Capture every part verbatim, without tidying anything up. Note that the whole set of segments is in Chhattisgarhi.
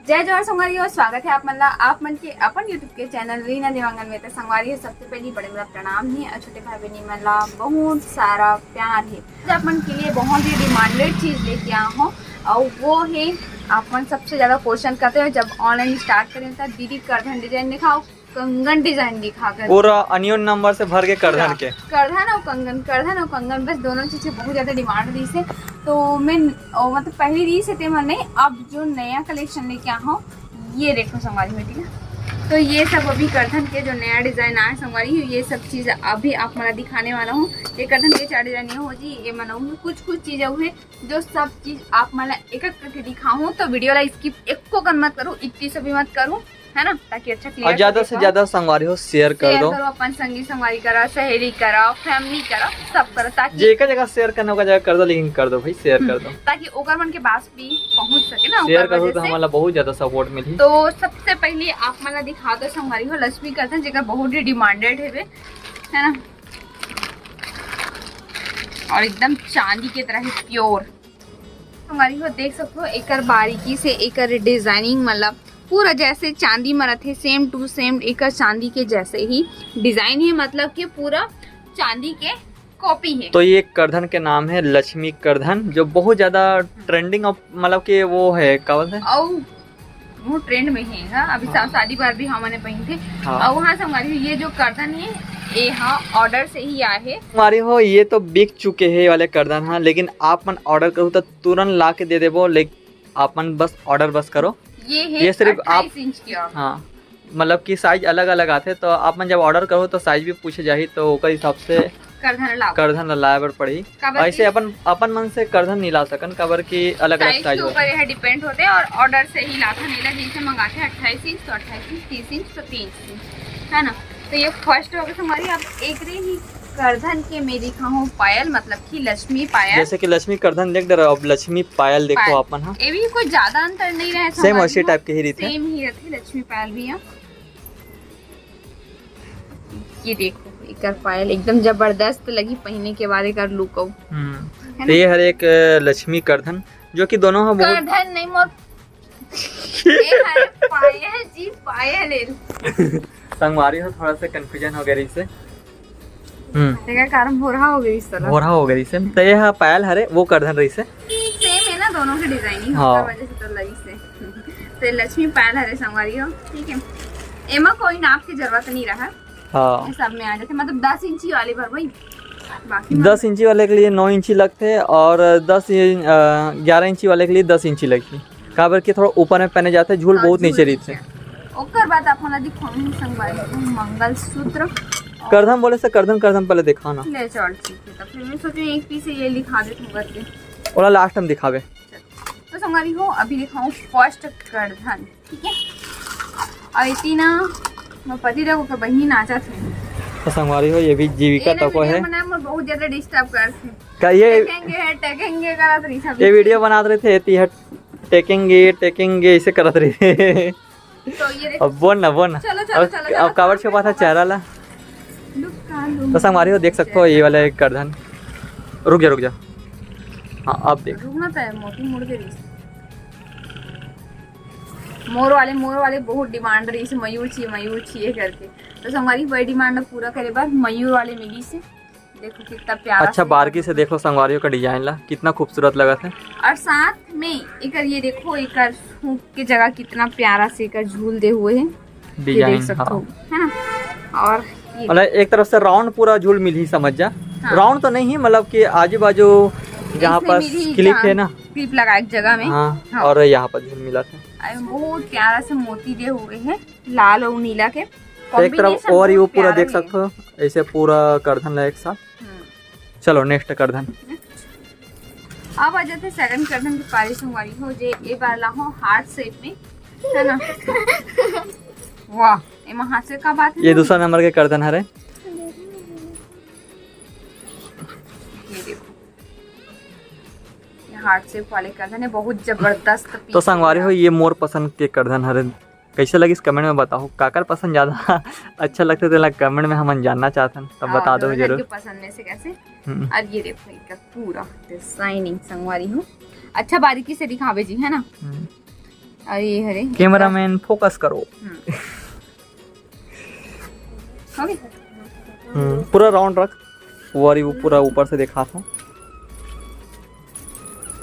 जय जोहार संगवारी हो, स्वागत है आप मन ला आप मन के अपन YouTube के चैनल रीना देवांगन में। तो संगवारी हो, सबसे पहली बड़े बड़ा प्रणाम हे और छोटे भाई बहनी मन ला बहुत सारा प्यार हे। आज आप मन के लिए बहुत ही डिमांडेड चीज लेके आ हूँ और वो है आप मन सबसे ज्यादा क्वेश्चन करते हो जब ऑनलाइन स्टार्ट करें तो दीदी करधन डिजाइन दिखाओ, कंगन डिजाइन दिखा कर। पूरा अनियन नंबर से भर के करधन के। करधन और कंगन, करधन और कंगन, बस दोनों चीजें बहुत ज्यादा डिमांड रही से। तो मैं ओ, मतलब पहली रही से ते मन नहीं, अब जो नया कलेक्शन लेके आ हूँ, ये देखो संगवारी हो, ठीक है। तो ये सब अभी करधन के जो नया डिजाइन आए संगवारी हो, ये सब चीज अभी आप मन ला दिखाने वाला हूँ। ये करधन के चार डिजाइन ये हो जी, ये बनाऊंगी, कुछ कुछ चीज हुए जो सब चीज आप मन ला एक एक करके दिखाऊं। तो वीडियो ला स्किप एको कन मत करूँ, इतनी से भी मत करूँ, है ना, ताकि अच्छा क्लियर और ज्यादा से ज्यादा संगवारी हो शेयर कर दो। करो, अपन संगी संगवारी करा, सहेली करा, फैमिली करा, सब करा, ताकि जेकर जगह शेयर करना होगा जगह कर दो, लेकिन कर दो भाई, शेयर कर दो। ताकि ओकर मन के पास भी पहुंच सके ना। शेयर ओकर करो वजह तो से। हमारा बहुत ज्यादा सपोर्ट मिली। तो सबसे पहले आप मन ला दिखा दो संगवारी हो लक्ष्मी करधन, जेकर बहुत ही डिमांडेड है, है ना, और एकदम चांदी के तरह ही प्योर। संगवारी हो देख सकते हो एकर बारीकी से एकर डिजाइनिंग, मतलब पूरा जैसे चांदी म रथे, सेम टू सेम एकर चांदी के जैसे ही डिजाइन है, मतलब कि पूरा चांदी के कॉपी है। तो ये करधन के नाम है लक्ष्मी करधन, जो बहुत ज्यादा ट्रेंडिंग, मतलब कि वो है, क्या बोलते हैं? और वो ट्रेंड में है, हाँ, अभी शा- शादी बार भी हमने पहनथे। हाँ। और वहाँ संगवारी हो ये जो करधन है, ये हाँ ऑर्डर से ही आए है। संगवारी हो, ये तो बिक चुके हैं ये वाले करधन, हाँ, लेकिन आप मन ऑर्डर करो तो तुरंत ला के दे देबो। लेकिन आप मन बस ऑर्डर बस करो। ये है ये सिर्फ आप- अट्ठाईस इंच की। और हाँ, मतलब कि साइज अलग अलग आथे, तो आप मन जब ऑर्डर करो तो साइज भी पूछे जाही, तो ओकर हिसाब से करधन ला करधन ला लाए बर पड़ही। काबर ऐसे कि अपन अपन मन से करधन नहीं ला सकन, काबर कि अलग अलग साइज के साइज ऊपर होथे। यह डिपेंड होते हैं और ऑर्डर से ही लाथन, एला जैसे मंगाते हैं अट्ठाईस इंच तो अट्ठाईस इंच, तीस इंच तो तीस इंच, है ना। तो ये फर्स्ट हो गए हमारी। अब एक रे ही करधन के मैं दिखा हूँ पायल, मतलब कि लक्ष्मी पायल। जैसे कि लक्ष्मी करधन देख डर, अब लक्ष्मी पायल देखो पायल। आप मन, हाँ, ये भी कोई ज्यादा अंतर नहीं रहे, सेम वैसे टाइप के ही रहिथे। सेम ही रहती लक्ष्मी पायल भी है। ये देखो एकर पायल एकदम जबरदस्त लगी पहने के बाद एकर लुक। हम्म। है तो ये हर एक अ, लक्ष्मी करधन, जो कि दोनों ह बहुत करधन नहीं मोर ये हरे पायल जी, पायल है। संगवारी हो, थोड़ा सा कंफ्यूजन हो गया रहिसे। हम्म। तेरा कारण भोरहा हो गई इस तरह। भोरहा हो गया रहिसे। तो ये ह पायल हरे, वो करधन रहिसे। सेम है ना दोनों के डिजाइनिंग, हाँ। ओकर वजह से तो लगी से। तो लक्ष्मी पायल हरे संगवारी हो, ठीक है। एमा कोई नाप की जरूरत नहीं रहा, हाँ, ये सब में आ जाते, मतलब दस इंची वाले भर भाई, बाकी में दस इंची वाले के लिए नौ इंची लगते और दस इन- अ, ग्यारह इंची वाले के लिए दस इंची लगती, काबर कि थोड़ा ऊपर में पहने जाते, झूल हाँ, बहुत झूल नीचे नीचे। रहिथे। ओकर बाद आप मन ला दिखाऊंगी संगवारी हो मंगलसूत्र। करधन बोले से करधन, करधन पहले दिखाना। ले चल ठीक है, तो फिर मैं सोचे एक पीस ये लिखा दे तुम करके। ओला लास्ट में दिखावे। तो संगवारी हो अभी दिखाऊं फर्स्ट करधन, ठीक है। और इतनी ना मैं पति देखो के बहिनी नाचत है। तो संगवारी हो, ये भी जीविका ये ना तको वीडियो है। बनाए में बहुत ज्यादा डिस्टर्ब करते हैं। का ये टेकेंगे है, टेकेंगे करत रही सब। ये वीडियो बनात रहिथे, एती ह टेकेंगे टेकेंगे ऐसे करत रहिथे। तो ये देख, अब बोल ना, बोल ना। चलो, चलो, अब, चलो, अब चलो, काबर चलो, छुपाथा चलो। चेहरा ला? लुक का लुक। तो संगवारी हो, देख सकते हो ये वाला एक करधन। रुक जा, रुक जा। हाँ, अब देख। रुकना तो है, मोती मुड़ के रही। मोर वाले, मोर वाले बहुत डिमांड रही से, मयूर चाहिए, मयूर चाहिए करके। तो संगवारी वही डिमांड पूरा करे बर मयूर वाले मिली से। देखो कितना प्यारा अच्छा, से बारकी से देखो संगवारियों का डिजाइन ला, कितना खूबसूरत लगत है। और साथ में एकर ये देखो, एकर हुक के जगह कितना प्यारा से एकर झूल दे हुए है, ये डिजाइन, देख सकते हो, हाँ। है ना। और ये मतलब एक तरफ से राउंड पूरा झूल मिली, समझ जा। हाँ। राउंड तो नहीं, मतलब कि आजू बाजू जहाँ इसमें पर मिली क्लिप जहाँ है ना, क्लिप लगा एक जगह में। हाँ, हाँ। और यहाँ पर झूल मिला था। अरे, बहुत प्यारा से मोती दे हुए हैं, लाल और नीला के तो एक तरफ combination और ये बहुत पूरा प्यारा देख है। सकते हो, ऐसे पूरा करधन ला एक साथ। हम्म। चलो नेक्स्ट करधन। अब आ जाते सेकंड करधन के पारी संगवारी हो, जे ए बार ला हो हार्ट शेप में, है ना। वाह, एमा हाथ से का बात है ये ना? दूसरा नंबर के करधन हरे। ये देखो, ये हार्ट शेप वाले करधन है, बहुत जबरदस्त piece तो संगवारी है। हो, ये मोर पसंद के करधन हरे। कैसे लगिस कमेंट में बताओ, काकर पसंद ज्यादा अच्छा लगता है, तेला कमेंट में हमन जानना चाहतन, तब हाँ, बता दो दोनों जन जरूर। के पसंद में से कैसे। हम्म। और ये देखो इनका पूरा डिजाइनिंग संगवारी हो, अच्छा बारीकी से दिखावे जी, है ना। हम्म। अरे, ये हरे। Cameraman focus करो। हम्म। हो गई? हम्म, पूरा round रख, वो वाली, वो पूरा ऊपर से दिखा था।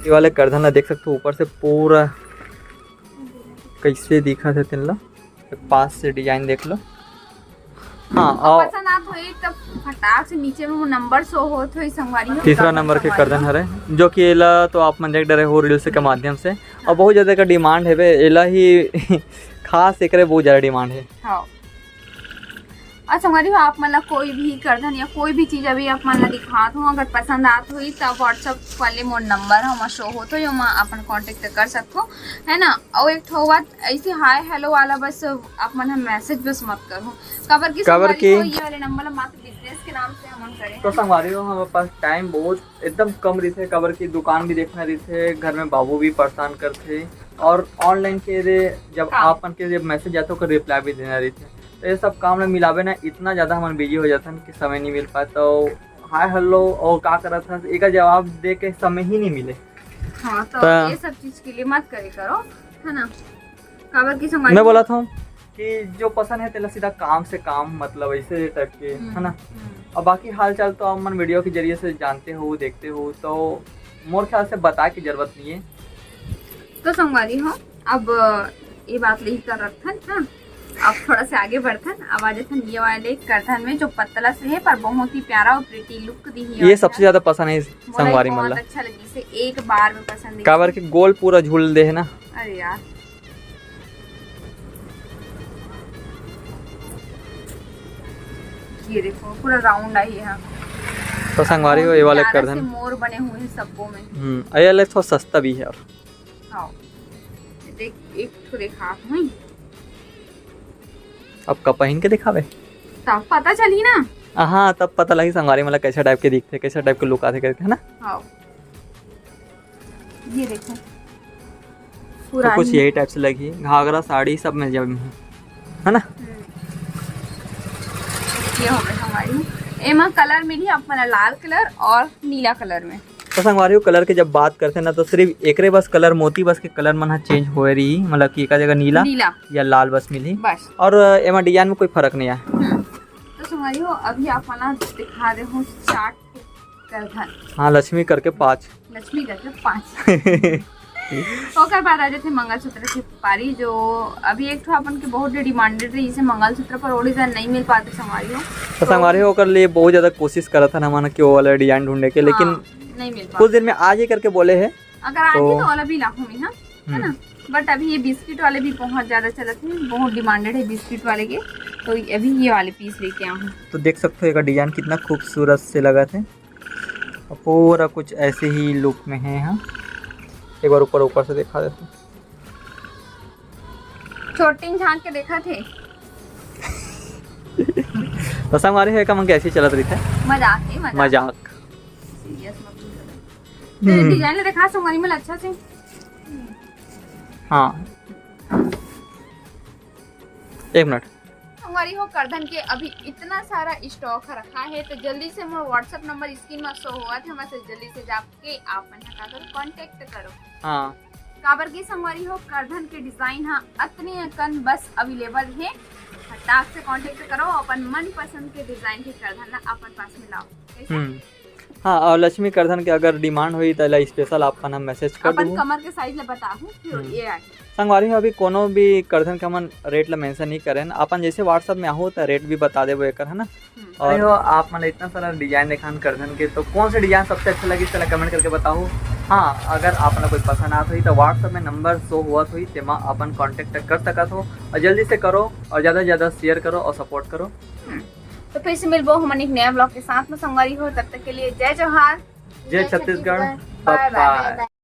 ये वाले करधन ला देख सकते हो, ऊपर से पूरा कैसे दिखा था तेन ला। पास से design देख लो। हाँ, और पसंद आत होही तब फटाक से नीचे में वो number show होत होही संगवारी हो, तीसरा तब number के संगवारी करधन हो। हरे, जो कि एला तो आप मन देख डरे हो reels के माध्यम से, और बहुत ज्यादा का demand है बे, एला ही खास एकरे बहुत ज्यादा demand है। हाँ। और संगवारी हो, आप मन ला कोई भी करधन या कोई भी चीज अभी आप मन ला दिखात हूँ, अगर पसंद आत होही तब WhatsApp वाले मोर number ह, ओमा show होत होही, ओमा अपन contact कर सकत हो, है ना। और एक ठो बात, ऐसे hi hello वाला बस आप मन ह message बस मत करो, काबर कि काबर संगवारी कि हो, ये वाले number ला मात्र business के नाम से हमन करे तो हन। संगवारी हो, हमर पास time बहुत एकदम कम रहिथे, काबर कि दुकान भी देखना रहिथे, घर में बाबू भी परेशान करथे, और online के रे जब काम। आप मन के जब message आथे, ओकर reply भी देना रहिथे। तो ये सब काम ला मिलावे ना, इतना ज्यादा हमन busy हो जाथन कि समय नहीं मिल पाए। तो hi hello और का करत हस, एकर जवाब दे के समय ही नहीं मिले। हाँ, तो त ये सब चीज के लिए मत करे करो, है ना? काबर की संगवारी मैं बोलत हूँ कि जो पसंद है तेला सीधा काम से काम, मतलब ऐसे type के, हम्म, है ना? हम्म। और बाकी हाल चाल तो आप मन video के जरिए से जानते हो, देखते हो, तो मोर ख्याल से बताए की जरूरत नहीं है। तो संगवारी हो, अब ये बात ला ही कर रखथन, हाँ? अब थोड़ा से आगे बढ़थन, अब आ जाथन ये वाले करधन में, जो पतला से है पर बहुत ही प्यारा और pretty look दी है ये वाला। सबसे ज्यादा पसंद है मोला संगवारी मन बहुत ला। अच्छा लगी से एक बार में पसंद है। काबर के गोल पूरा झूल दे है ना। अरे यार, ये देखो पूरा round आई है। तो संगवारी हो, ये वाले बहुत प्यारा से करधन। मोर बने हुए हैं सबको में। हम्म, ये वाले थोड़ा सस्ता भी है और हाँ। देख, एक ठो दिखात हूँ। अब का पहिन के दिखावे? तब पता चली ना। हाँ, तब पता लगी संगवारी मन ला कैसा type के दिखथे, कैसा type के look आथे करके, है ना? हाँ। ये देखो। तो कुछ पुरानी। यही type से लगी, घाघरा साड़ी सब में जब है, है ना? हम्म। ये हो गए हमारी। एमा colour मिली आप मन ला लाल colour और नीला colour में। तो संगवारी हो, colour के जब बात करथे ना, तो सिर्फ एकरे बस colour, मोती बस के colour मन ह change होए रही, मतलब कि एका जगह नीला नीला। या लाल बस मिली। बस। और, अ, एमा design में कोई फर्क नहीं आए। हम्म। तो संगवारी हो, अभी आप मन ला दिखा दे हूँ चार ठो करधन। हाँ, लक्ष्मी करके पाँच। लक्ष्मी करके पाँच। ओकर बाद आ जाथे मंगलसूत्र के पारी, जो अभी एक ठो अपन के बहुत demanded रही, जैसे मंगलसूत्र पर वो design नहीं मिल पाते संगवारी हो। तो संगवारी हो, ओकर लिए बहुत ज्यादा कोशिश करत हन हमन कि वो वाला design ढूंढे के, लेकिन हाँ, नहीं मिल पाते। कुछ दिन में आज ही करके बोले है। अगर आज ही तो तो वाला भी लाहूं मैं, हाँ, है ना? हम्म। But अभी ये बिस्किट वाले भी बहुत ज्यादा चलत हैं, बहुत demanded है बिस्किट वाले के, तो अभी ये वाले piece लेके आऊँ हूँ। तो देख सकते हो, एकर design कितना खूबसूरत से लगत है। और पूरा कुछ ऐसे ही look में है। हाँ, एक बार ऊपर, ऊपर से दिखा देते हैं। छोटिन झांक के देखा थे। तो संगवारी हो, एकर मन के ऐसे ही चलत रहिथे। मजाक है, मजाक। मजाक। Serious मत लो। हम्म। Design ला देखा संगवारी मन अच्छा से। हाँ। एक मिनट। संगवारी हो, करधन के अभी इतना सारा stock रखा है, तो जल्दी से मोर WhatsApp number screen में show होवत है, वहाँ से जल्दी से जाके आप मन ह का करो, contact करो। हाँ। काबर की संगवारी हो, करधन के design ह अतने अकन बस available है, फटाक से contact करो, अपन मनपसंद के design के करधन ला अपन पास में लाओ। कैसे? हम्म। हाँ, और लक्ष्मी करधन के अगर demand होही, त एला special आप मन ह message कर अपन देहू। कमर के size ला बताहू, फिर हम्म। ये आए। संगवारी हो, अभी कोनो भी करधन के हमन rate ला mention नहीं करेन, अपन जैसे WhatsApp में आहू, त rate भी बता देबो एकर, है ना? हम्म। और अरे हो, आप मन इतना सारा design देखान करधन के, तो कौन से design सबसे अच्छा लगी, चला comment करके बताओ। हाँ, अगर आप मन कोई पसंद आत होही, तो WhatsApp में number show होवत होही, तेमा अपन contact कर सकत हो, और जल्दी से करो, और ज्यादा से ज्यादा share करो और support करो। हम्म। तो फिर से मिलबो हमन एक नया vlog के साथ में संगवारी हो, तब तक के लिए जय जोहार, जय जय Chhattisgarh, Chhattisgarh. Bye bye। Bye bye।